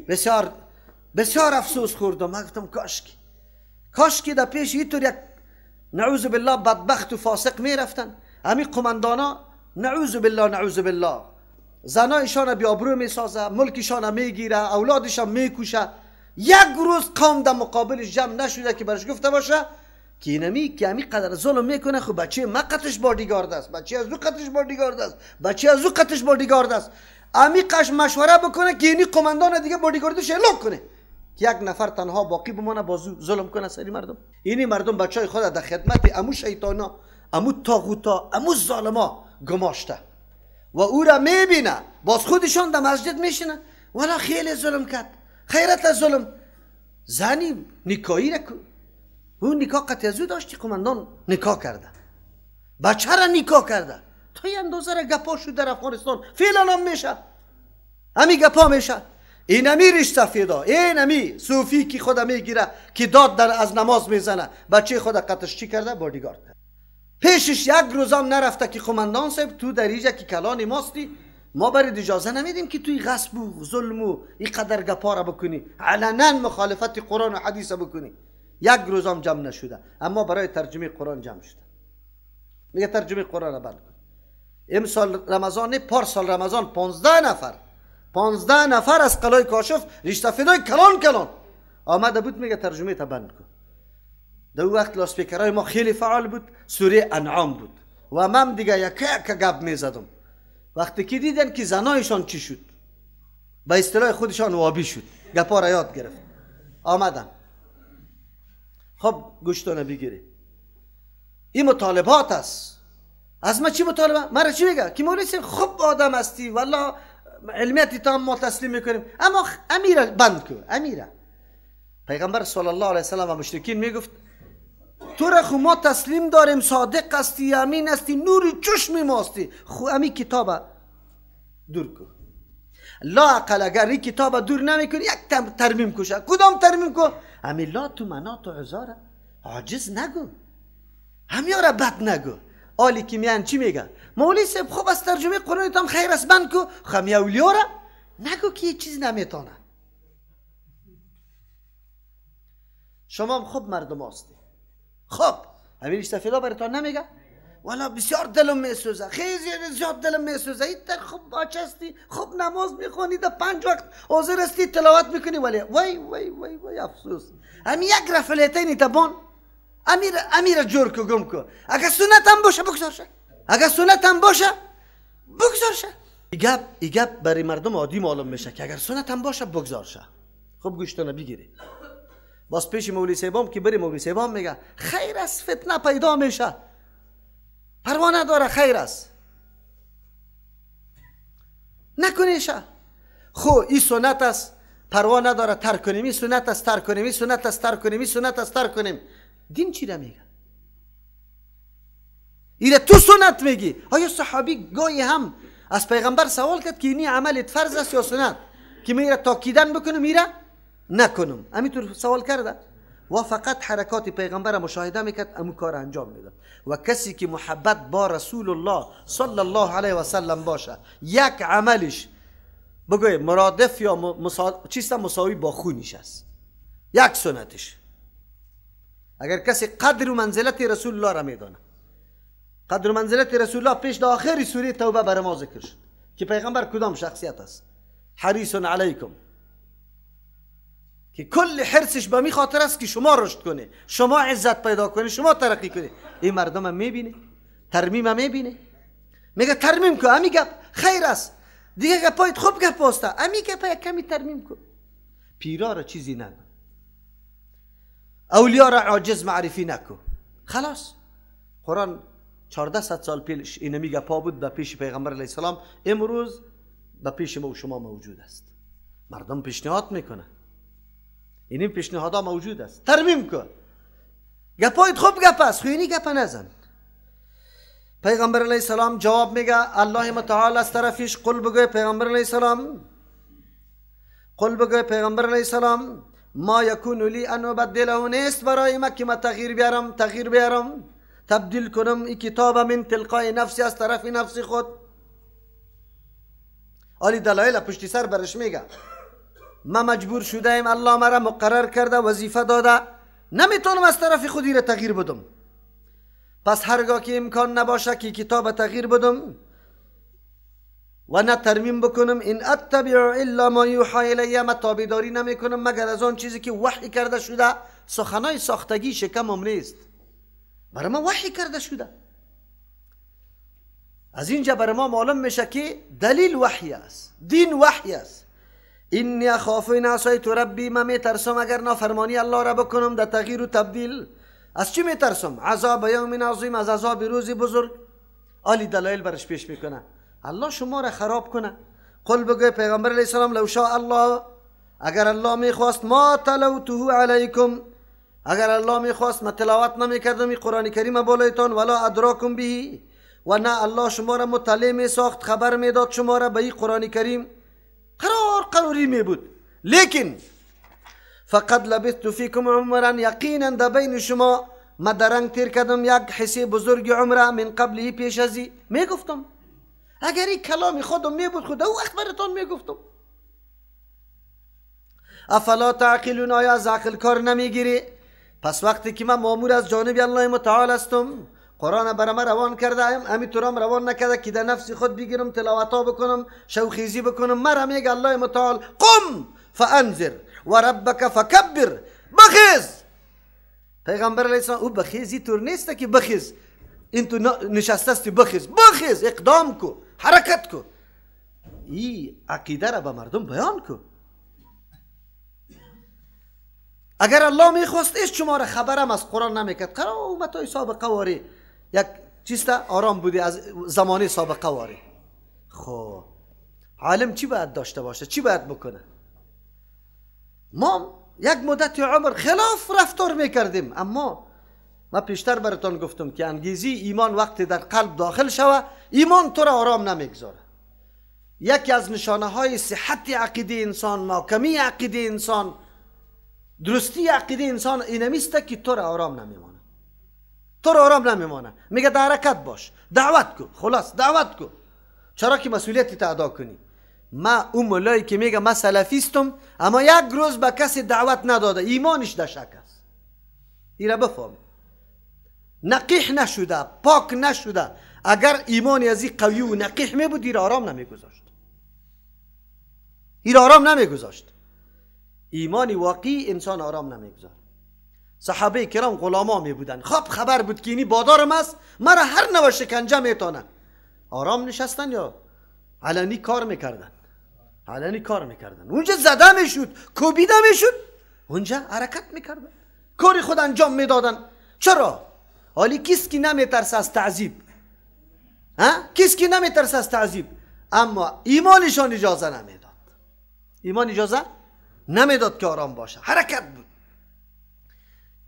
بسیار بسیار افسوس خوردم. من گفتم کاشکی کاشکی در پیش اینطور یک نعوذ بالله بدبخت و فاسق میرفتن، همین قماندانا نعوذ بالله نعوذ بالله زنایشان بیابرو میسازه، ملکشان میگیره، اولادشان میکوشه. یک روز قوم در مقابلش جمع نشده که برش گفته باشه که اینمی که همی قدر ظلم میکنه، خب بچه ما قتش بادیگارد است، بچه از او قتش بادیگارد است، بچه از او قتش بادیگارد است. امی قش مشوره بکنه که اینی قماندان دیگه بادیگاردش اعلام کنه که یک نفر تنها باقی بمانه بازو ظلم کنه سری مردم. اینی مردم بچهای خود در خدمت امو شیطانا، امو طاغوتا، امو ظالما گماشته و او را میبینه، باز خودشان در مسجد میشینه والا خیلی ظلم کرد، خیرت از ظلم. زنی نکاهی را او نکاح قطع از او داشتی، قماندان نکاح کرده، بچه را نکاح کرده. تا این اندازه را گپا شد در افغانستان، فعلا هم میشه همی گپا میشه. این امی ریش سفیدا، این امی صوفی که خود میگیره که داد در از نماز میزنه، بچه خود قطعش چی کرده؟ بادیگارد کرده. پیشش یک روزم نرفته که قماندان صاحب تو در اینجا که کلان ماستی، ما برای اجازه نمیدیم که توی غصب و ظلم و این قدر گپا را بکنی، علنا مخالفت قرآن و حدیث بکنی. یک روزم جمع نشده، اما برای ترجمه قرآن جمع شده. میگه ترجمه قرآن را بند کن. امسال رمضان، پارسال رمضان 15 نفر، 15 نفر از قلای کاشف ریش سفیدای کلان کلان آمده بود، میگه ترجمه تا بند کن. در وقت لاسپیکرهای ما خیلی فعال بود، سوره انعام بود و من دیگه یک یک گپ میزدم. وقتی که دیدن که زنایشان چی شد، به اصطلاح خودشان وابی شد، گپا را یاد گرفت، آمدن. خب گوشتانه بگیری، این مطالبات است. از ما چی مطالبه؟ مرا چی میگه؟ که مولوی صاحب خوب آدم هستی والله، علمیتی تا ما تسلیم میکنیم، اما امیره بند کن. امیره پیغمبر صلی الله علیه وسلم و مشرکین میگفت تو را خو ما تسلیم داریم، صادق هستی، امین هستی، نور چشم ما هستی، خو امی کتاب دور کن. لا اقل اگر این کتاب دور نمیکنی یک ترمیم کشه. کدام ترمیم کن؟ امی لا تو منات و عزاره عاجز نگو، همیاره بد نگو. آلی که میان چی میگه؟ مولوی صاحب خوب از ترجمه قرآن تام خیر است بند کو، خمی اولیا را نگو که چیز نمیتونه. شما هم خوب مردم هستی، خب همین سفیدا براتون نمیگه والا بسیار دلم میسوزه، خیلی زیاد دلم میسوزه، این تر خوب بچه هستی، خوب نماز میخوانی، در 5 وقت حاضر هستی تلاوت میکنی، ولی وای وای وای وای افسوس، همین یک رفلیتین تبان امیر جور کو گم کو. اگر سنت هم باشه بگذار شه، اگر سنت هم باشه بگذار شه. ای گپ برای مردم عادی معلوم میشه که اگر سنت هم باشه بگذار شه. خب گوشتانه بگیری. باز پیش مولوی صاحبام که بری، مولوی صاحبام میگه خیر است، فتنه پیدا میشه، پروا نداره، خیر است، نکنیشه. خو این سنت است، پروا نداره، ترک کنیم، این سنت است ترک کنیم، این سنت است ترک کنیم، این سنت است ترک کنیم. دین چی را میگه؟ ایره تو سنت میگی. آیا صحابی گاهی هم از پیغمبر سوال کرد که اینی عملت فرض است یا سنت، که میره تاکیدن بکنم میره نکنم؟ همینطور سوال کرده و فقط حرکات پیغمبر مشاهده میکرد، امو کار انجام میداد. و کسی که محبت با رسول الله صلی الله علیه و سلم باشه، یک عملش بگوی مرادف یا چیست مساوی با خونش است، یک سنتش. اگر کسی قدر و منزلت رسول الله را میدانه، قدر و منزلت رسول الله پیش در آخر سوره توبه بر ما ذکر شد که پیغمبر کدام شخصیت است، حریص علیکم، که کل حرصش به می خاطر است که شما رشد کنه، شما عزت پیدا کنه، شما ترقی کنه. این مردم هم میبینه، ترمیم هم میبینه، میگه ترمیم کن، امی گپ خیر است دیگه، گپایت خوب گپ است، امی گپ یک کمی ترمیم کن. پیرا را چیزی نگو، اولیا را عاجز معرفی نکو، خلاص. قرآن 1400 سال پیش اینمی گپا بود به پیش پیغمبر علیه السلام، امروز به پیش ما و شما موجود است. مردم پیشنهاد میکنه، این پیشنهادها موجود است، ترمیم کن، گپایت خوب گپ است، خو اینی گپ نزن. پیغمبر علیه السلام جواب میگه، الله متعال از طرفش قل بگوی پیغمبر علیه السلام، قل بگوی پیغمبر علیه السلام ما یکون لی ان ابدله، نیست برای ما که ما تغییر بیارم، تغییر بیارم، تبدیل کنم این کتاب من تلقای نفسی، از طرف نفسی خود. آلی دلایل پشتی سر برش میگه ما مجبور شده ایم، الله مرا مقرر کرده، وظیفه داده، نمیتونم از طرف خودی را تغییر بدم. پس هرگاه که امکان نباشه که کتاب تغییر بدم و نه ترمیم بکنم، ان اتبع الا ما یوحی الی، ما تابعداری نمیکنم مگر از آن چیزی که وحی کرده شده. سخنای ساختگی شکمم نیست، برای ما وحی کرده شده. از اینجا برای ما معلوم میشه که دلیل وحی است، دین وحی است. انی اخاف ان عصیت ربی، من میترسم اگر نافرمانی الله را بکنم در تغییر و تبدیل. از چی میترسم؟ عذاب یوم عظیم، از عذاب روز بزرگ. عالی دلایل برش پیش میکنه. الله شما را خراب کنه. قل بگوی پیغمبر علیه السلام لو شاء الله، اگر الله میخواست، ما تلوته علیکم، اگر الله میخواست ما تلاوت نمیکردم قرآن کریم بالایتان، ولا ادراکم به، و نه الله شما را مطلع میساخت، خبر میداد شما را به این قرآن کریم، قرار قراری می بود. لیکن فقد لبثت فیکم عمرا، یقینا در بین شما ما درنگ تیر کردم یک حصه بزرگ عمره، من قبله، پیش ازی. میگفتم اگر این کلام خودم می بود خود او وقت براتان میگفتم. افلا تعقلون، آیا از عقل کار نمیگیری؟ پس وقتی که من مامور از جانب الله متعال هستم، قرآن برای من روان کرده، همین طورم روان نکرده که در نفس خود بگیرم، تلاوتا بکنم، شوخیزی بکنم. مرا میگه الله متعال قم فانذر و ربک فکبر، بخیز. پیغمبر علیه السلام او بخیزی طور نیست که بخیز، این تو نشسته استی بخیز، بخیز، اقدام کو، حرکت کو، این عقیده را به مردم بیان کو. اگر الله میخواست ایش شما را خبرم از قرآن نمیکرد. قرار امتای سابقه واری یک چیست آرام بودی از زمانه سابقه واری. خب عالم چی باید داشته باشه؟ چی باید بکنه؟ ما یک مدت عمر خلاف رفتار میکردیم، اما ما پیشتر براتان گفتم که انگیزی ایمان وقتی در قلب داخل شوه، ایمان تو را آرام نمیگذاره. یکی از نشانه های صحت عقیده انسان، محکمی عقیده انسان، درستی عقیده انسان اینمیست که تو را آرام نمیمانه. تو را آرام نمیمانه. میگه در حرکت باش، دعوت کو، خلاص دعوت کو. چرا که مسئولیت تا ادا کنی. ما اون مولایی که میگه ما سلفیستم اما یک روز به کسی دعوت نداده، ایمانش در شک است. این را بفهم. نقیح نشده، پاک نشده. اگر ایمان از این قوی و نقیح می بود، این آرام نمیگذاشت. این آرام نمیگذاشت. ایمان واقعی انسان آرام نمیگذاره. صحابه کرام غلاما می بودن، خب خبر بود که اینی بادارم است، مرا هر نوع شکنجه میتونه. آرام نشستن یا علنی کار میکردن؟ علنی کار میکردن. اونجا زده میشد، کوبیده میشد، اونجا حرکت میکردن، کاری خود انجام میدادن. چرا؟ حالی کس که نمیترسه از تعذیب، ها؟ کس که نمیترسه از تعذیب، اما ایمانشان اجازه نمیداد. ایمان اجازه نمیداد که آرام باشه، حرکت بود.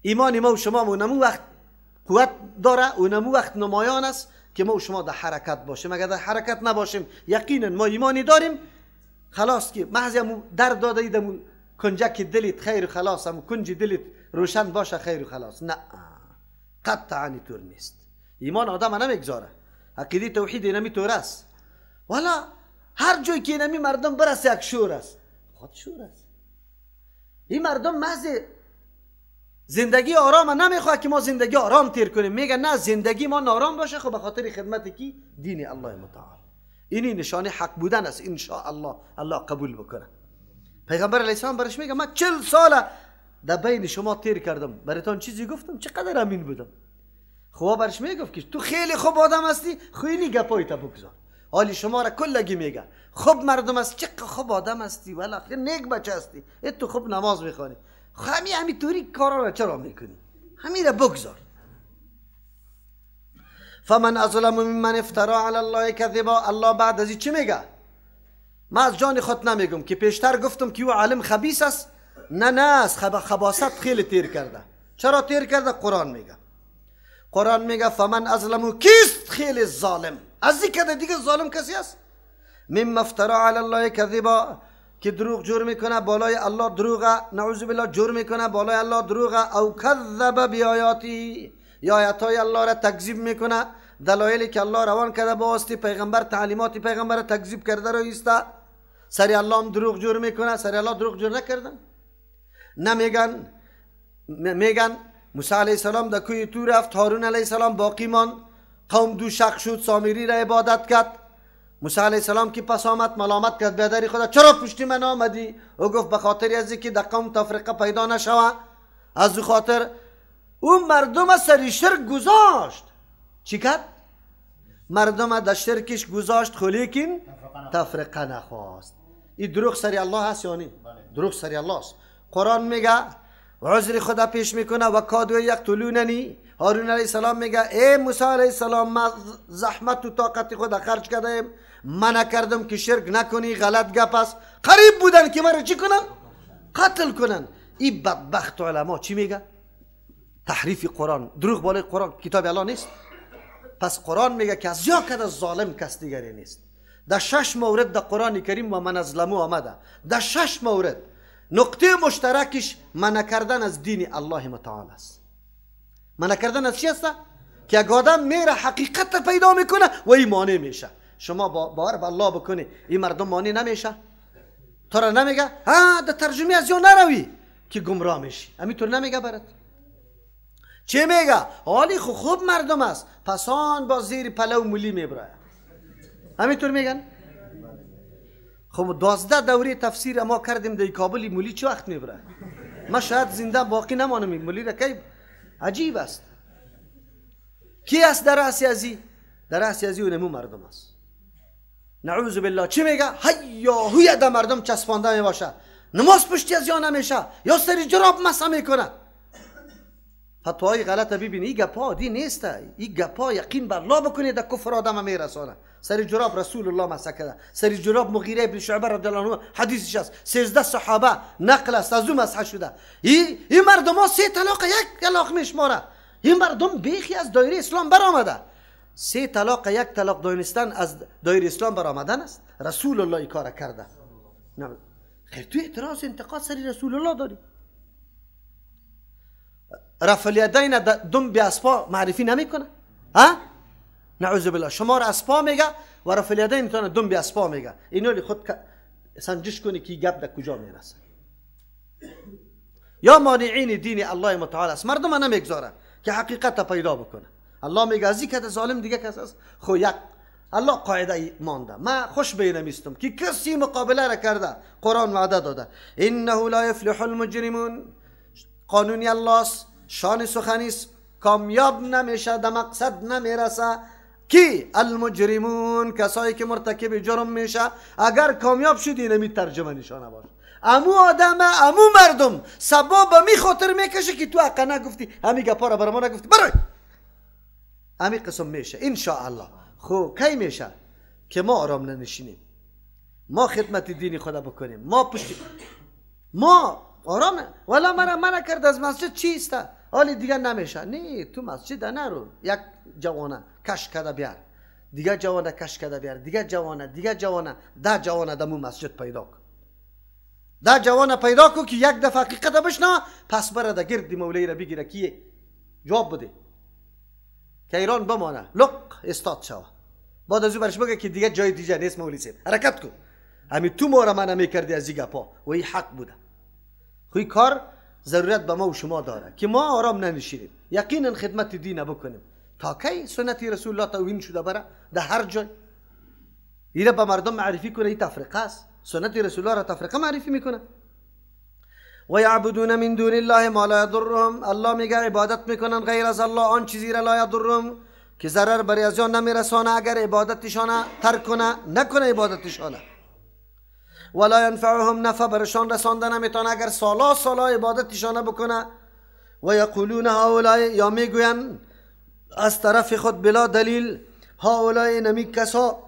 ایمان ما و شما اونمو وقت قوت داره، اونمو وقت نمایان است که ما و شما در حرکت باشیم. اگر در حرکت نباشیم، یقینا ما ایمانی داریم، خلاص که محض همو در داده ایدمو کنجک دلت خیر و خلاص، همو کنج دلت روشن باشه خیر و خلاص. نه، قطعا طور نیست. ایمان آدم نمیگذاره. عقیده توحید اینمی طور است. والا هر جای که اینمی مردم برسه یک شور است، خود شور است. این مردم محض زندگی آرام نمیخواد که ما زندگی آرام تیر کنیم. میگه نه، زندگی ما نارام باشه، خب به خاطر خدمت کی؟ دین الله متعال. اینی نشانه حق بودن است. ان شاء الله الله قبول بکنه. پیغمبر علیه السلام برش میگه من 40 ساله در بین شما تیر کردم، براتان چیزی گفتم، چقدر امین بودم. خب برش میگفت که تو خیلی خوب آدم هستی، خیلی گپای تا بگذار. حالی شما را کلگی میگه خوب مردم است، چقدر خوب آدم هستی، والا خیلی نیک بچه هستی، تو خوب نماز میخوانی، خب همین طوری کارا را چرا میکنی؟ همین را بگذار. فمن اظلم ممن افترا علی الله کذبا. الله بعد از این چی میگه؟ من از جان خود نمیگم که پیشتر گفتم که او عالم خبیث است. نه نه، از خباست خیلی تیر کرده. چرا تیر کرده؟ قرآن میگه. قرآن میگه فمن اظلم، کیست خیلی ظالم؟ از این کده دیگه ظالم کسی است؟ مما افترا علی الله کذبا، که دروغ جور میکنه بالای الله دروغ، نعوذ بالله جور میکنه بالای الله دروغ، او کذب بیایاتی، یا آیاتای الله را تکذیب میکنه، دلایلی که الله روان کرده با واسطه پیغمبر، تعلیمات پیغمبر را تکذیب کرده را ایسته. سری الله هم دروغ جور میکنه. سری الله دروغ جور نکردن. نمیگن، میگن موسی علیه السلام در کوی تو رفت، هارون علیه السلام باقی ماند، قوم دو شق شد، سامری را عبادت کرد. موسی علیه السلام که پس آمد ملامت کرد بیادری خدا، چرا پشتی من آمدی؟ او گفت به خاطر از که در قوم تفرقه پیدا نشوه. از او خاطر او مردم سری شرک گذاشت. چی کرد؟ مردم در شرکش گذاشت، خو لیکن تفرقه نخواست. این دروغ سری الله هست یا نی؟ دروغ سری الله است. قرآن میگه عذر خدا پیش میکنه و کادو یقتلوننی. هارون علیه السلام میگه ای موسی علیه السلام، ما زحمت و طاقت خود خرج کردیم، منع کردم که شرک نکنی، غلط گپ است. قریب بودن که مرا چی کنن؟ قتل کنن. این بدبخت علما چی میگه؟ تحریف قرآن، دروغ بالای قرآن، کتاب الله نیست. پس قرآن میگه که از یا کد ظالم کس دیگری نیست. در 6 مورد در قرآن کریم و من ازلمو آمده، در 6 مورد نقطه مشترکش منع کردن از دین الله متعال است. منع کردن از چی است؟ که اگه آدم میره حقیقت پیدا میکنه و این مانع میشه. شما باور به الله بکنی این مردم مانع نمیشه. تو را نمیگه ها در ترجمه از یا نروی که گمراه میشی، همینطور نمیگه برات. چه میگه؟ حالی خوب مردم است، پس آن با زیر پلو مولی میبره. همینطور میگن؟ خب 12 دوره تفسیر ما کردیم در کابل، مولی چه وقت میبره؟ ما شاید زنده باقی نمانم. مولی را کی؟ عجیب است. کی است در رأس ازی؟ در رأس ازی اونمو مردم است. نعوذ بالله. چی میگه؟ هیا هوی در مردم چسبانده میباشه، نماز پشتی از یا نمیشه، یا سری جراب مسح میکنه. فتوای غلط ببینی. این گپا عادی نیست. این گپا یقین بر الله بکنی در کفر آدم میرسانه. سری جراب رسول الله مسح کرده، سری جراب مغیره ابن شعبه رضی الله عنه حدیثش است، 13 صحابه نقل است از او مسح شده. این مردم ها 3 طلاق 1 طلاق میشماره. این مردم بیخی از دایره اسلام برآمده. 3 طلاق 1 طلاق دانستن از دایره اسلام برآمدن است. رسول الله این کار کرده. نه خیر، تو اعتراض انتقاد سری رسول الله داری. رفع الیدین دم به اسپا معرفی نمیکنه. ها؟ نعوذ بالله. شما را اسپا میگه و رفع الیدین تانه دم به اسپا میگه. اینو خود سنجش کنی که گپ در کجا میرسه. یا مانعین دین الله متعال است. مردم نمیگذاره که حقیقت پیدا بکنه. الله میگه از این که ظالم دیگه کس است. خو یک الله قاعده مانده. ما خوش بینمیستم که کسی مقابله را کرده. قرآن وعده داده انه لا یفلح المجرمون. قانونی الله است، شان سخنیست، کامیاب نمیشه، در مقصد نمیرسه. کی؟ المجرمون، کسایی که مرتکب جرم میشه. اگر کامیاب شدی نمی ترجمه نشانه باش. امو آدم، امو مردم سبا به می خاطر میکشه که تو حق نگفتی، همی گپا را برای ما نگفتی، برای همی قسم میشه ان شاء الله. خو کی میشه که ما آرام ننشینیم، ما خدمت دینی خدا بکنیم، ما پشت ما آرام. ولی مرا منع کرد از مسجد چیست؟ حالی دیگه نمیشه. نه تو مسجد نرو، یک جوانه کش کرده بیار، دیگه جوانه کش کرده بیار، دیگه جوانه، دیگه جوانه، 10 جوانه دمو مسجد پیدا کن. 10 جوانه پیدا کن که یک دفعه حقیقت بشنوه، پس بره ده گرد مولوی را بگیره کیه جواب بده که ایران بمانه لق استاد شوه. بعد از او برش بگه که دیگه جای دیگه نیست مولوی صاحب، حرکت کن. همین تو ما را منع میکردی از این گپا و این حق بوده. خوی کار ضرورت به ما و شما داره که ما آرام ننشینیم، یقینا خدمت دین بکنیم تا کی سنت رسول الله توهین شده بره در هر جای. ایره به مردم معرفی کنه، این تفرقه است. سنت رسول الله را تفرقه معرفی میکنه. و یعبدون من دون الله ما لا یضرهم. الله میگه عبادت میکنن غیر از الله آن چیزی را لا یضرهم که ضرر برای از آن نمیرسانه اگر عبادتشان ترک کنه، نکنه عبادتشان. ولا ينفعهم، نفع برشان رسانده نمیتونه اگر سالا سالا عبادتشان بکنه. و یقولون هؤلاء، یا میگوین از طرف خود بلا دلیل، هؤلاء نمی کسا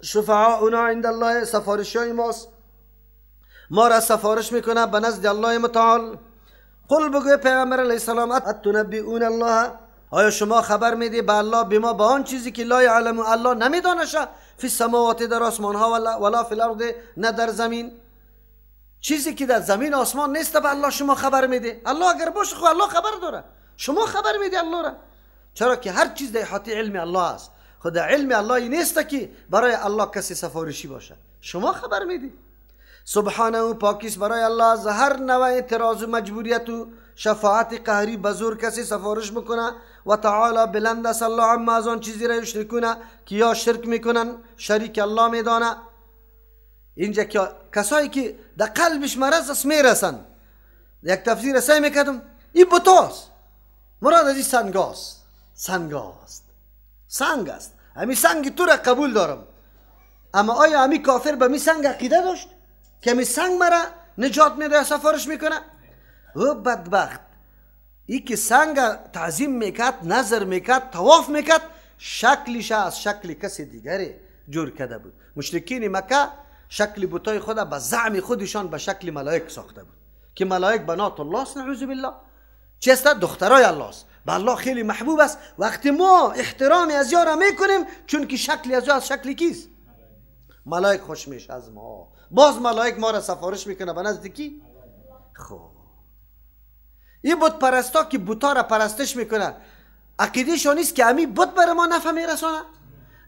شفعاؤنا عند الله، سفارشای ماست، ما را سفارش میکنه به نزد الله متعال. قل بگوی پیغمبر علیه السلام اتنبئون الله، آیا شما خبر میدی به الله بما، به آن چیزی که لا یعلم الله نمیدانشه، فی السماوات در آسمان ها، ولا فی الارض نه در زمین. چیزی که در زمین آسمان نیست به الله شما خبر میدی. الله اگر باشه خب الله خبر داره، شما خبر میدی الله را. چرا که هر چیز در احاطه علم الله است. خود علم الله نیست که برای الله کسی سفارشی باشه، شما خبر میدی. سبحانه و پاکیست برای الله از هر نوع اعتراض و مجبوریت و شفاعت قهری به زور کسی سفارش میکنه. و تعالی بلند است الله عما از آن چیزی را یشرکونه که یا شرک میکنن، شریک الله میدانه. اینجا که کسایی که در قلبش مرض است میرسن. یک تفسیر سعی میکردم، این بتاست، مراد از این سنگاست، سنگاست، سنگ است، همی سنگ تو را قبول دارم. اما آیا همی کافر به می سنگ عقیده داشت که همی سنگ مرا نجات میده سفارش میکنه؟ او بدبخت، ای که سنگ تعظیم میکرد، نظر میکرد، طواف میکرد، شکلش از شکل کسی دیگری جور کرده بود. مشرکین مکه شکل بتای خود به زعم خودشان به شکل ملائک ساخته بود که ملائک بنات الله است، نعوذ بالله. چی است؟ دخترای الله است، به الله خیلی محبوب است. وقتی ما احترام از یارا میکنیم چون که شکل از از شکل کیست؟ ملائک خوش میشه از ما. باز ملائک ما را سفارش میکنه به نزد کی؟ خب این بت پرستا که بتا را پرستش میکنه، عقیده شان نیست که امی بت بر ما نفع میرسانه،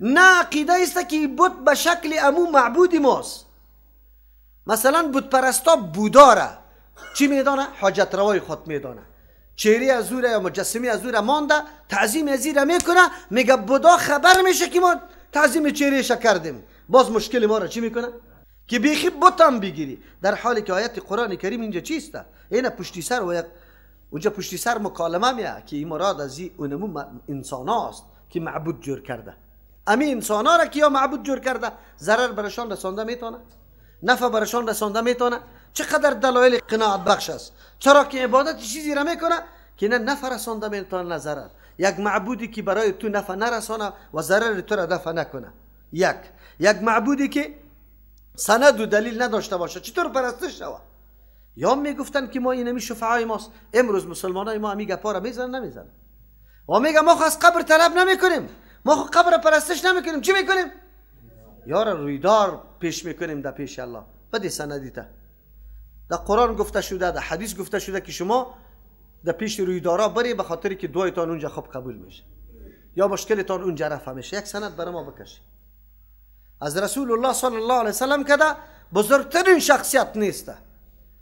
نه عقیده است که بت به شکل امو معبود ماست. مثلا بت پرستا بودا را چی میدانه؟ حاجت روای خود میدانه، چهره از او یا مجسمه از او را مانده، تعظیم از را میکنه، میگه بودا خبر میشه که ما تعظیم چهرهش کردیم، باز مشکل ما را چی میکنه؟ که بیخی بتم بگیری. در حالی که آیت قرآن کریم اینجا چیست؟ اینا پشتی سر و یک اونجا پشتی سر مکالمه میه که این مراد از این اونمو انسان هاست که معبود جور کرده. امی انسان ها را که یا معبود جور کرده، ضرر برشان رسانده میتونه، نفع برشان رسانده میتونه. چقدر دلایل قناعت بخش است. چرا که عبادت چیزی را میکنه که نه نفع رسانده میتونه نه ضرر. یک معبودی که برای تو نفع نرسانه و ضرر تو را دفع نکنه، یک معبودی که سند و دلیل نداشته باشه، چطور پرستش شوه؟ یا میگفتن که ما اینمی شفعای ماست. امروز مسلمانای ما همی گپا را میزنن نمیزنن و میگه ما خو از قبر طلب نمیکنیم، ما خو قبر پرستش نمیکنیم، چی میکنیم؟ یار رویدار پیش میکنیم در پیش الله. بدی سندی تا در قرآن گفته شده، در حدیث گفته شده که شما در پیش رویدارا بری به خاطر که دعایتان اونجا خوب قبول میشه یا مشکلتان اونجا رفع میشه. یک سند برای ما بکشی از رسول الله صلی الله علیه وسلم کده بزرگترین شخصیت نیسته.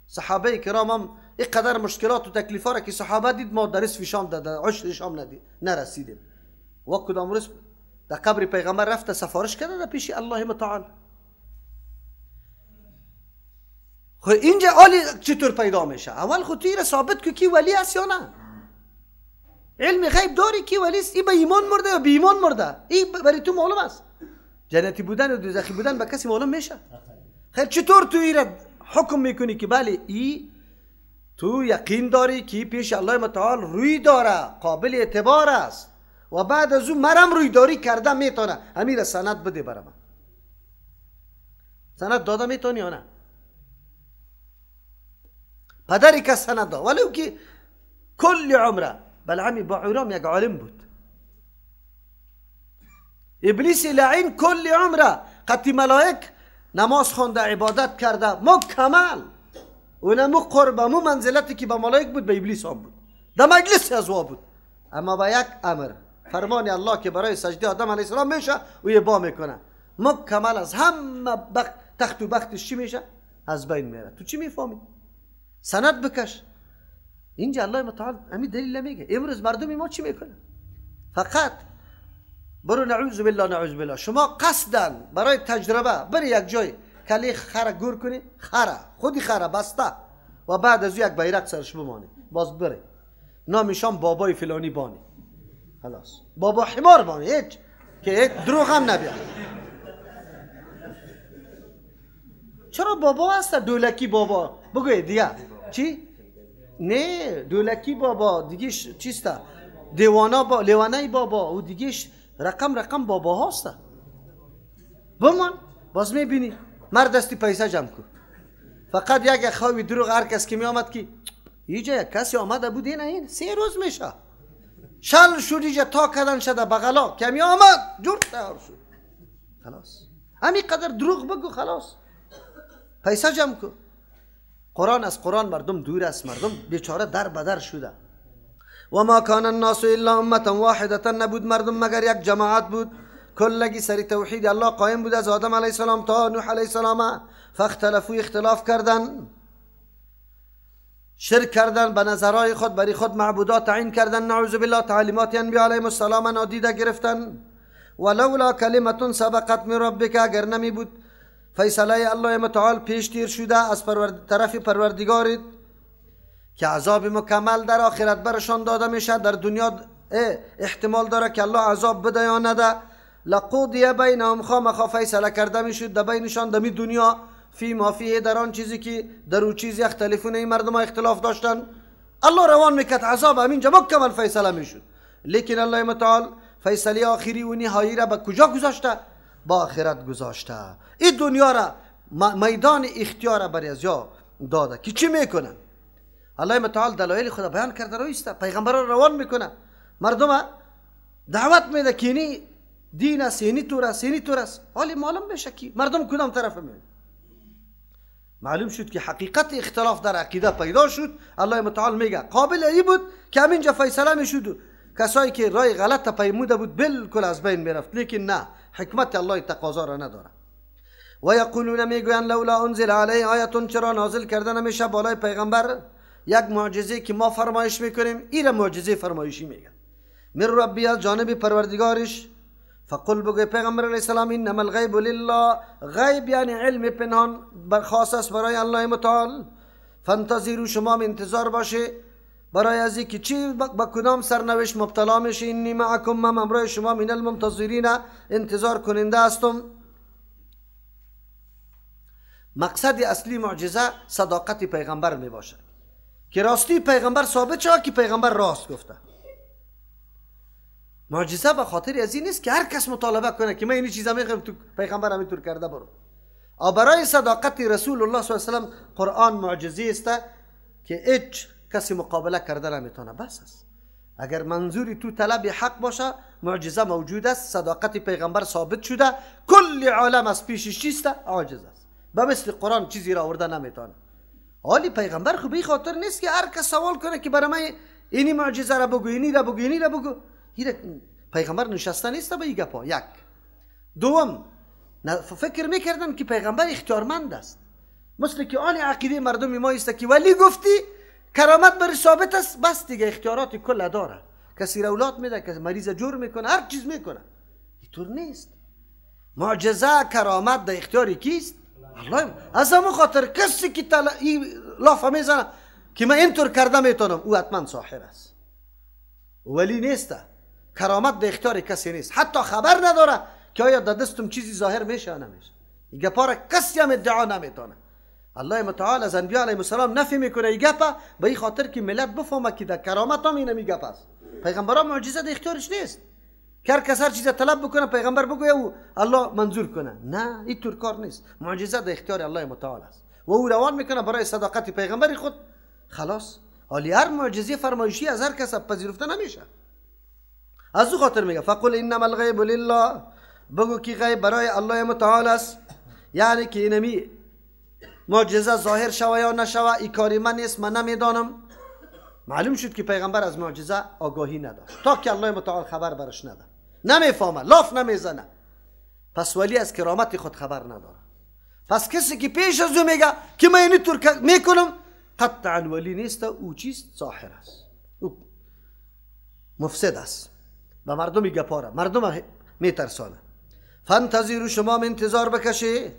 صحابه کرام هم اینقدر مشکلات و تکلیفا را که صحابه دید، ما در نصف شام در عشر شام ندید نرسیدیم. و کدام روز در قبر پیغمبر رفته سفارش کرده در پیش الله متعال. خب اینجا عالی چطور پیدا میشه؟ اول خود تو ثابت کو کی ولی است یا نه. علم غیب داری کی ولی است؟ ای به ایمان مرده یا بی ایمان مرده؟ ای برای تو معلوم است. جنتی بودن و دوزخی بودن به کسی معلوم میشه؟ خیر چطور تو ای را حکم میکنی که بله ای تو یقین داری که پیش الله متعال روی داره، قابل اعتبار است و بعد از او مرم روی داری کرده میتونه، امیر سند بده برای من. سند داده میتونی یا نه؟ پدری که سند داد ولو که کل عمره. بلعمی باعورام یک عالم بود. ابلیس لعین کل عمره قطی ملائک نماز خوانده، عبادت کرده، مکمل اونمو قرب مو منزلتی که به ملائک بود به ابلیس هم بود، در مجلس از بود. اما با یک امر فرمان الله که برای سجده آدم علیه السلام میشه او یه با میکنه، مکمل از همه تخت و بختش چی میشه؟ از بین میره. تو چی میفهمی؟ سند بکش. اینجا الله متعال همین دلیل میگه. امروز مردم ما چی میکنه؟ فقط برو نعوذ بالله نعوذ بالله، شما قصدا برای تجربه بری یک جای کلی خره گور کنی، خره خودی خره بسته و بعد از یک بیرق سرش بمانی، باز بری نامشان بابای فلانی بانی، خلاص بابا حمار بانی، هیچ که دروغ هم نبیا. چرا بابا هست؟ دولکی بابا بگوی دیگه چی؟ نه دولکی بابا دیگه چیست؟ دیوانا با لیوانای بابا و دیگه رقم رقم بابا هاست. بمان باز میبینی مرد دستی پیسه جمع کن. فقط یک خواهی دروغ هر کس که می آمد که اینجا یک کسی آمده بود، این 3 روز میشه شل شد اینجا تا کردن شده بغلا که می آمد جور تیار شد. خلاص همین قدر دروغ بگو، خلاص پیسه جمع کن. قرآن از قرآن مردم دور است، مردم بیچاره در بدر شده. و ما کان الناس الا امه واحده، نبود مردم مگر یک جماعت بود، کلگی سری توحید الله قائم بود از آدم علیه السلام تا نوح علیه السلام. فاختلفوا اختلاف کردن، شرک کردن، به نظرهای خود برای خود معبودات تعیین کردن، نعوذ بالله. تعلیمات انبیاء علیهم السلام نادیده گرفتن. ولولا کلمة سبقت من ربک، اگر نمی بود فیصله الله متعال پیش تیر شده از طرف پروردگارت که عذاب مکمل در آخرت برشان داده میشه، در دنیا احتمال داره که الله عذاب بده یا نده. لقضی بینهم، خامخا فیصله کرده میشد در بینشان در دنیا، فی ما فیه، در آن چیزی که در او چیز یختلفون، این مردم ها اختلاف داشتن، الله روان میکرد عذاب همینجا مکمل فیصله میشد. لیکن الله متعال فیصله آخری و نهایی را به کجا گذاشته؟ با آخرت گذاشته. این دنیا را میدان اختیار را برای از یا داده که چی میکنن. الله متعال دلایل خود بیان کرده رویسته، پیغمبران روان میکنه، مردم دعوت میده که اینی دین است، اینی طور است، اینی طور است. حالی معلوم میشه که مردم کدام طرف میرن. معلوم شد که حقیقت اختلاف در عقیده پیدا شد. الله متعال میگه قابل ای بود که همینجا فیصله میشد، کسایی که رای غلط پیموده بود بالکل از بین میرفت، لیکن نه، حکمت الله تقاضا را نداره. و یقولون، میگویند لولا انزل علیه آیه، چرا نازل کرده نمیشه بالای پیغمبر یک معجزه که ما فرمایش میکنیم؟ این معجزه فرمایشی میگه من ربی، از جانب پروردگارش. فقل، بگوی پیغمبر علیه السلام، انما الغیب لله، غیب یعنی علم پنهان خاص است برای الله متعال. فانتظروا، شما انتظار باشه برای از اینکه چی با کدام سرنوشت مبتلا میشه. انی معکم، من همراه شما، من المنتظرین، انتظار کننده هستم. مقصد اصلی معجزه صداقت پیغمبر می باشد که راستی پیغمبر ثابت شود که پیغمبر راست گفته. معجزه به خاطر از این نیست که هر کس مطالبه کنه که من این چیزا میخوام تو پیغمبر همینطور کرده برو. برای صداقت رسول الله صلی الله علیه و سلم قرآن معجزه است که هیچ کسی مقابله کرده نمیتونه. بس است. اگر منظوری تو طلب حق باشه، معجزه موجود است، صداقت پیغمبر ثابت شده، کل عالم از پیشش چیست؟ عاجز است، به مثل قرآن چیزی را آورده نمیتونه. حالی پیغمبر خب به خاطر نیست که هر کس سوال کنه که برای من اینی معجزه را بگو، اینی را بگو، اینی را بگو. پیغمبر نشسته نیست به این گپا. یک. دوم، فکر میکردن که پیغمبر اختیارمند است، مثل که آن عقیده مردم ما است که ولی گفتی کرامت بر ثابت است، بس دیگه اختیارات کل داره، کسی را اولاد میده، کسی مریض جور میکنه، هر چیز میکنه. اینطور نیست. معجزه کرامت در اختیار کیست؟ الله. از همون خاطر کسی که لافه میزنه که من اینطور کرده میتونم، او حتما ساحر است، ولی نیست. کرامت در اختیار کسی نیست، حتی خبر نداره که آیا در دستم چیزی ظاهر میشه یا نمیشه. این گپا را کسی هم ادعا نمیتونه. الله متعال از انبیاء علیهم السلام نفی میکنه این گپا به این خاطر که ملت بفهمه که در کرامت هم اینمی گپ است. پیغمبران معجزه در اختیارش نیست که هر کس هر چیز طلب بکنه پیغمبر بگویه و الله منظور کنه. نه، اینطور کار نیست. معجزه در اختیار الله متعال است و او روان میکنه برای صداقت پیغمبر خود. خلاص. حالی هر معجزه فرمایشی از هر کس پذیرفته نمیشه. از او خاطر میگه فقل انما الغیب لله، بگو که غیب برای الله متعال است، یعنی که اینمی معجزه ظاهر شوه یا نشوه ای کاری من نیست، من نمیدانم. معلوم شد که پیغمبر از معجزه آگاهی نداشت تا که الله متعال خبر برش نده، نمیفهمه، لاف نمیزنه. پس ولی از کرامت خود خبر نداره. پس کسی که پیش از او میگه که من اینطور میکنم، قطعا ولی نیست، او چیست؟ ساحر است، او مفسد است، به مردم گپاره، مردم میترسانه. فانتظروا، شما انتظار بکشی،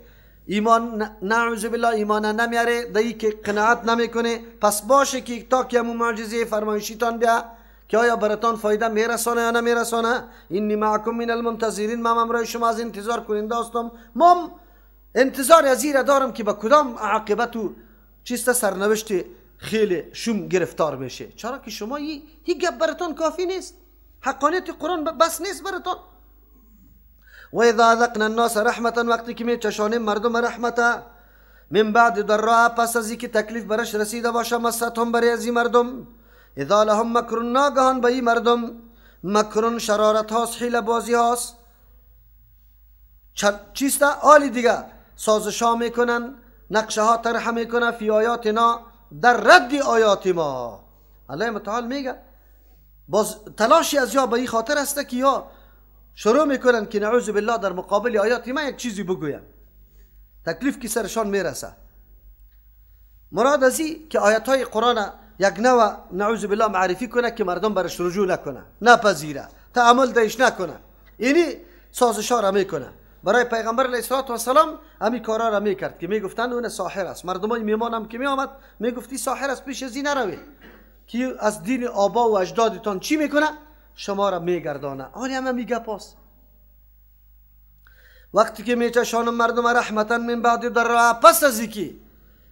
ایمان نعوذ بالله ایمان نمیاره، دایی که قناعت نمیکنه، پس باشه که تا که همون معجزه فرمایشیتان بیا که آیا براتان فایده میرسانه یا نمیرسانه. انی معکم من المنتظرین، من همراه شما از انتظار کننده هستم. ما انتظار از این دارم که به کدام عاقبت و چیست سرنوشت خیلی شوم گرفتار میشه. چرا که شما هیچ گپ براتان کافی نیست، حقانیت قرآن بس نیست براتان. و اذا اذقنا الناس رحمة، وقتی که می چشانیم مردم رحمت، من بعد ضراء، پس از اینکه تکلیف برش رسیده باشه، مستهم، برای از این مردم، اذا لهم مکر، ناگهان به این مردم مکر، شرارت هاست، حیله بازی هاست، چیست؟ آلی دیگه سازش ها میکنن، نقشه ها طرح میکنن، فی آیاتنا، در رد آیات ما. الله متعال میگه باز تلاشی از یا به این خاطر است که یا شروع میکنن که نعوذ بالله در مقابل آیات ما یک چیزی بگوین. تکلیف که سرشان میرسه. مراد از این که آیت های قرآن یک نوع نعوذ بالله معرفی کنه که مردم برش رجوع نکنه، نپذیره، تعامل دیش نکنه. اینی سازش ها را میکنه. برای پیغمبر علیه الصلاة والسلام همین کارا را میکرد که میگفتن اون ساحر است. مردمای میمان هم که میآمد میگفتی ساحر است، پیش از این نروی که از دین آبا و اجدادتان چی میکنه؟ شما را میگردانه. آن هم میگه پاس وقتی که میچشان مردم رحمتا من بعد ضراء، پس از اینکه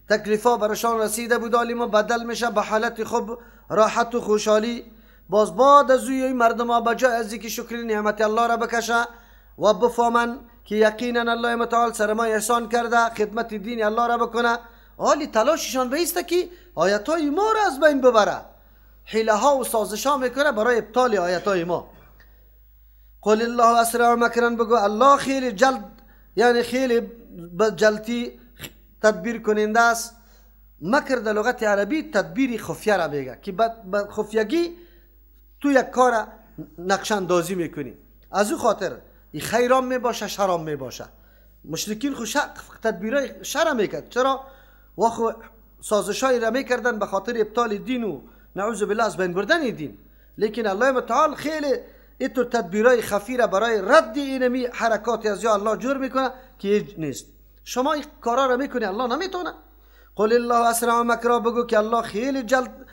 تکلیفا برشان رسیده بود عالم بدل میشه به حالت خوب، راحت و خوشحالی. باز بعد از اوی مردم ها بجای از اینکه شکر نعمت الله را بکشه و بفهمن که یقینا الله متعال سر ما احسان کرده، خدمت دین الله را بکنه، حالی تلاششان به ایست که آیت های ما را از بین ببره، حیله ها و سازش ها میکنه برای ابطال آیت های ما. قل الله اسرع مکرا، بگو الله خیلی جلد، یعنی خیلی جلتی تدبیر کننده است. مکر در لغت عربی تدبیر خفیه را میگه که با خفیگی تو یک کار نقش اندازی میکنی. از او خاطر این خیرام میباشه شرام میباشه. مشرکین خو تدبیرای شر میکرد. چرا؟ واخو سازشای را میکردن به خاطر ابطال دین و نعوذ بالله از بین بردن دین. لیکن الله متعال خیلی اینطور تدبیرای خفی را برای رد اینمی حرکات از یا الله جور میکنه که هیچ نیست. شما این کارا را میکنی الله نمیتونه. قل الله اسرع مکرا، بگو که الله خیلی جلد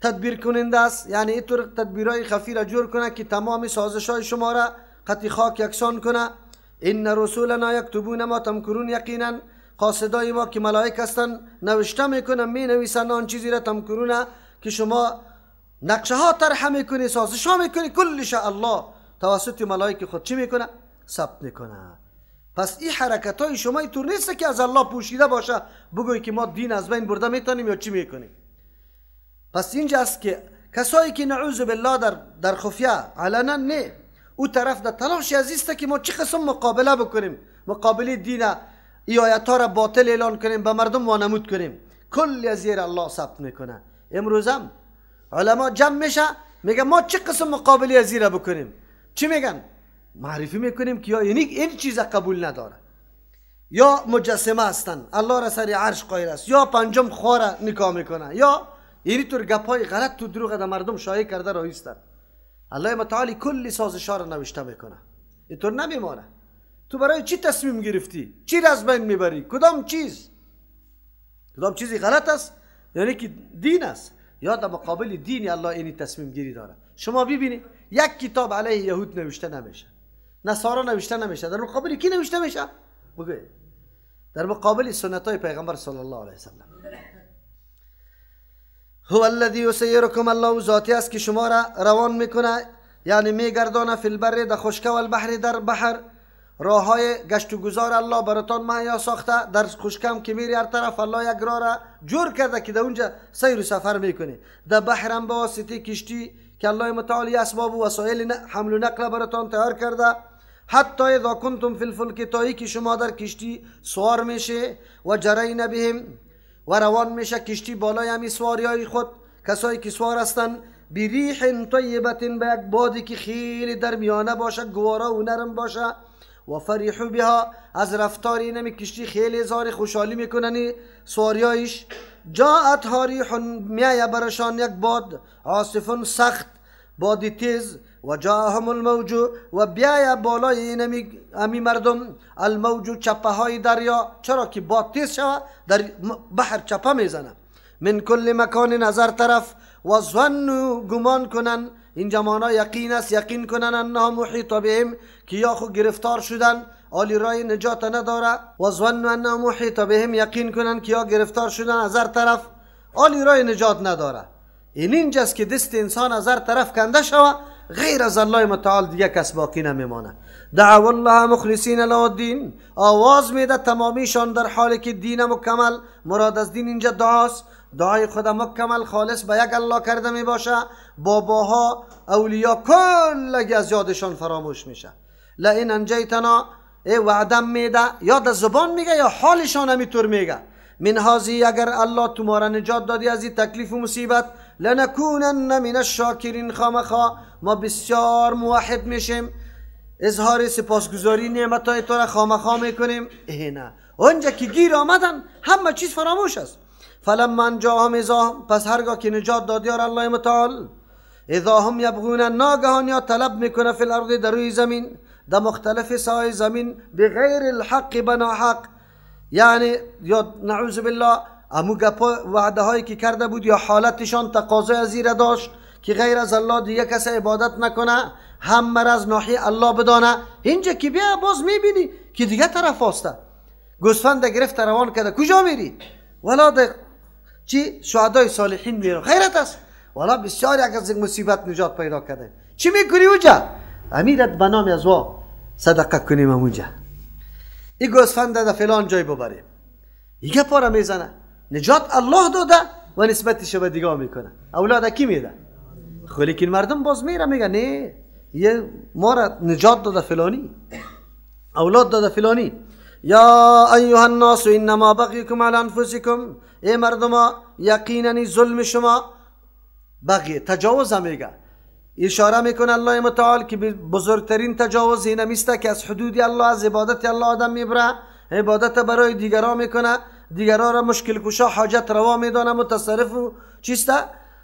تدبیر کننده است، یعنی اینطور تدبیرای خفی را جور کنه که تمام سازشای شما را قطعی خاک یکسان کنه. ان رسولنا یکتبون ما تمکرون، یقینا قاصدای ما که ملائک هستن نوشته میکنن، مینویسن آن چیزی را تمکرون که شما نقشه ها طرح میکنی، سازش ها میکنی، کلش الله توسط ملائک خود چی میکنه؟ ثبت میکنه. پس این حرکت های شما اینطور نیست که از الله پوشیده باشه بگوی که ما دین از بین برده میتونیم یا چی میکنیم. پس اینجاست که کسایی که نعوذ بالله در خفیه علنا نه، او طرف در تلاش عزیزته که ما چه قسم مقابله بکنیم، مقابله دین ای آیت ها را باطل اعلان کنیم، به مردم وانمود کنیم، کل از زیر الله ثبت میکنه. امروز هم علما جمع میشه میگه ما چه قسم مقابله از زیر بکنیم، چی میگن؟ معرفی میکنیم که یا این چیز قبول نداره، یا مجسمه هستن الله را سر عرش قایر است، یا پنجم خواره نکاح میکنه، یا اینی طور گپای غلط تو دروغ در مردم شایع کرده رایستن. الله متعالی کلی سازش ها را نوشته میکنه. اینطور نمیمانه. تو برای چی تصمیم گرفتی؟ چی را از بین میبری؟ کدام چیز؟ کدام چیزی غلط است؟ یعنی که دین است یا در مقابل دین الله اینی تصمیم گیری داره. شما ببینید یک کتاب علیه یهود نوشته نمیشه، نصارا نوشته نمیشه، در مقابل کی نوشته میشه؟ بگو در مقابل سنت های پیغمبر صلی الله علیه وسلم. هو الذی یسیرکم، الله ذاتی است که شما را روان میکنه، یعنی میگردانه، فی البر در خشکه و البحر در بحر. راه های گشت و گذار الله براتان مهیا ساخته. در خشکم که میری هر طرف الله یک راه را جور کرده که در اونجا سیر و سفر میکنی. در بحر هم به واسطه کشتی که الله متعالی اسباب و وسایل حمل و نقل براتان تیار کرده. حتی اذا کنتم فی الفلک، تایی که شما در کشتی سوار میشه، و جرین بهم، و روان میشه کشتی بالای همی سواری های خود، کسایی که سوار هستن، بریح طیبة، به یک بادی که خیلی در میانه باشه، گوارا و نرم باشه، و فرحوا بها، از رفتار اینمی کشتی خیلی زار خوشحالی میکنن سواریایش. جاءتها ریح، میایه برشان یک باد، عاصف سخت، بادی تیز، و جاءهم الموج، و بیایه بالای اینمی امی مردم الموج، چپه های دریا. چرا که باد تیز شوه در بحر چپه میزنه. من کل مکان، نظر طرف، و ظنوا، گمان کنن، اینجا معنا یقین است، یقین کنن انها محیط بهم، که یا خو گرفتار شدن آلی رای نجات نداره. و ظنوا انها محیط بهم، یقین کنن که یا گرفتار شدن از هر طرف آلی رای نجات نداره. این اینجاست که دست انسان از هر طرف کنده شوه، غیر از الله متعال دیگه کس باقی نمیمانه. دعوا الله مخلصین له الدین، آواز میده تمامیشان در حالی که دین مکمل، مراد از دین اینجا دعاست، دعای خدا مکمل خالص به یک الله کرده می باشه. باباها اولیا کلگی از یادشان فراموش میشه. لئن انجیتنا، ای وعدم میده، یا در زبان میگه یا حالشان همیطور میگه، من هذه، اگر الله تو ما را نجات دادی از این تکلیف و مصیبت، لنکونن من الشاکرین، خامخا ما بسیار موحد میشیم، اظهار سپاسگزاری نعمتهای تو را خامخا میکنیم. نه اونجا که گیر آمدن همه چیز فراموش است. فلما انجاهم اذا، پس هرگاه که نجات داد یار الله متعال، اذا هم یبغون، ناگهان یا طلب میکنه فی الارض در روی زمین، در مختلف سای زمین، بغیر الحق بنا حق، یعنی یا نعوذ بالله امو گپا وعده هایی که کرده بود یا حالتشان تقاضای از زیر داشت که غیر از الله دیگه کسی عبادت نکنه، هم از ناحیه الله بدانه. اینجا که بیا باز میبینی که دیگه طرف واسطه گوسفند گرفت روان کرده، کجا میری؟ ولا ده چی شهدای صالحین میرم، خیرت است، ولا بسیار یک از مصیبت نجات پیدا کرده. چی میکنی اونجا؟ امیرت به نام از وا صدقه کنیم اونجا، این گوسفند ده فلان جای ببریم، دیگه پاره میزنه. نجات الله داده و نسبتش به دیگه میکنه. اولاد کی میده؟ خب لیکن مردم باز میره میگه نه یه ما را نجات داده فلانی، اولاد داده فلانی. یا ایها الناس انما بغیکم علی انفسکم، ای مردم یقینا ظلم شما بغی تجاوز میگه. اشاره میکنه الله متعال که بزرگترین تجاوز این میسته که از حدود الله، از عبادت الله آدم میبره، عبادت برای دیگران میکنه، دیگران را مشکل کشا حاجت روا میدانه، متصرف و چیسته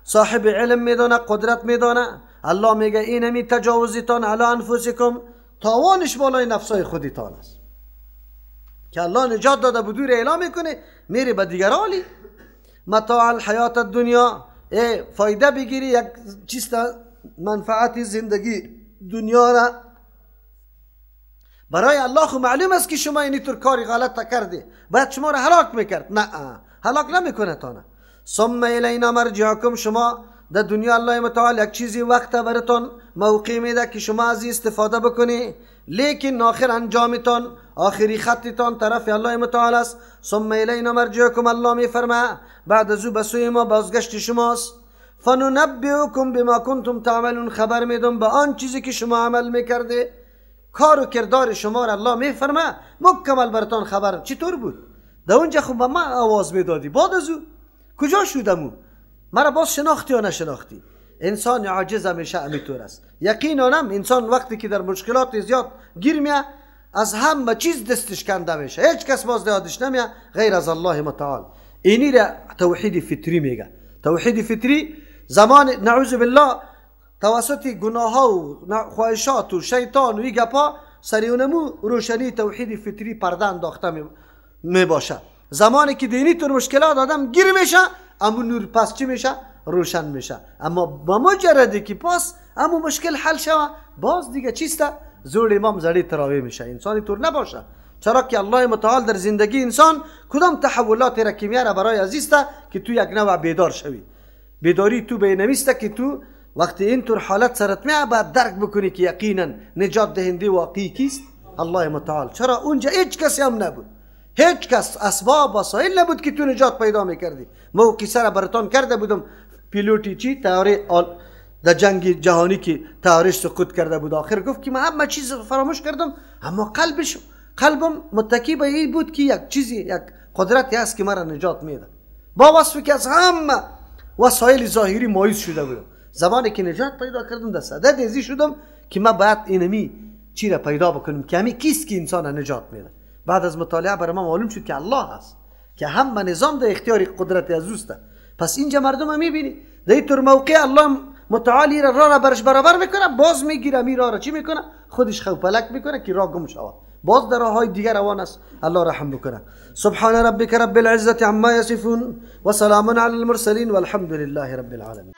صاحب علم میدانه، قدرت میدانه. الله میگه اینمی تجاوزتان علی انفسکم، تاوانش بالای نفسای خودتان است که الله نجات داده بدور اعلام میکنه میری به دیگران. متاع الحیات الدنیا، ای فایده بگیری یک چیز منفعت زندگی دنیا را برای الله خو معلوم است که شما اینی طور کاری غلط کردی، باید شما را هلاک میکرد. نه هلاک نمیکنه تانه. ثم الینا مرجعکم، شما در دنیا الله متعال یک چیزی وقت براتون موقع میده که شما از استفاده بکنی، لیکن آخر انجامتان آخری خطتان طرف الله متعال است. ثم الینا مرجعکم، الله میفرمه بعد از او به سوی ما بازگشت شماست. فننبئکم بما کنتم تعملون، خبر میدم به آن چیزی که شما عمل میکرده. کار و کردار شما را الله میفرمه مکمل براتان خبر. چطور بود؟ در اونجا خب به من آواز میدادی، بعد از او کجا شدم؟ مرا باز شناختی یا نشناختی؟ انسان عاجز همیشه همینطور است. یقینا هم انسان وقتی که در مشکلات زیاد گیر میه از همه چیز دستش کنده میشه، هیچ کس باز یادش نمیه غیر از الله متعال. اینی را توحید فطری میگه. توحید فطری زمان نعوذ بالله توسط گناه ها و خواهشات و شیطان و این گپا سریونمو روشنی توحید فطری پرده انداخته می باشه. زمانی که دینی تر مشکلات آدم گیر میشه، اما نور پس چی میشه؟ روشن میشه. اما با مجردی که پس اما مشکل حل شوه باز دیگه چیسته؟ زور امام زری تراوی میشه. انسانی طور نباشه، چرا که الله متعال در زندگی انسان کدام تحولات را که میاره برای عزیزته که تو یک نوع بیدار شوی. بیداری تو به نمیسته که تو وقتی اینطور حالت سرت میاد باید درک بکنی که یقینا نجات دهنده واقعی کیست؟ الله متعال. چرا اونجا هیچ کسی هم نبود، هیچ کس اسباب وسایل نبود که تو نجات پیدا میکردی. ما قصه را براتان کرده بودم، پیلوتی چی طیاره در جنگ جهانی که طیارش سقوط کرده بود، آخر گفت که من همه چیز فراموش کردم، اما قلبم متکی به این بود که یک چیزی، یک قدرتی هست که مرا نجات میده. با وصفی که از همه وسایل ظاهری مایوس شده بودم، زمانی که نجات پیدا کردم در صدد ازی شدم که من باید اینمی چی را پیدا بکنم که همی کیست که انسان نجات میده. بعد از مطالعه برای ما معلوم شد که الله هست که همه نظام در اختیار قدرت از اوست. پس اینجا مردم هم میبینی در اینطور موقع الله متعالی را را برش برابر میکنه، باز میگیره می را چی میکنه؟ خودش خوپلک میکنه که راه گم شود، باز در راههای دیگر روان است. الله رحم بکنه. سبحان ربک رب العزة عما یصفون و سلام علی المرسلین والحمد لله رب العالمین.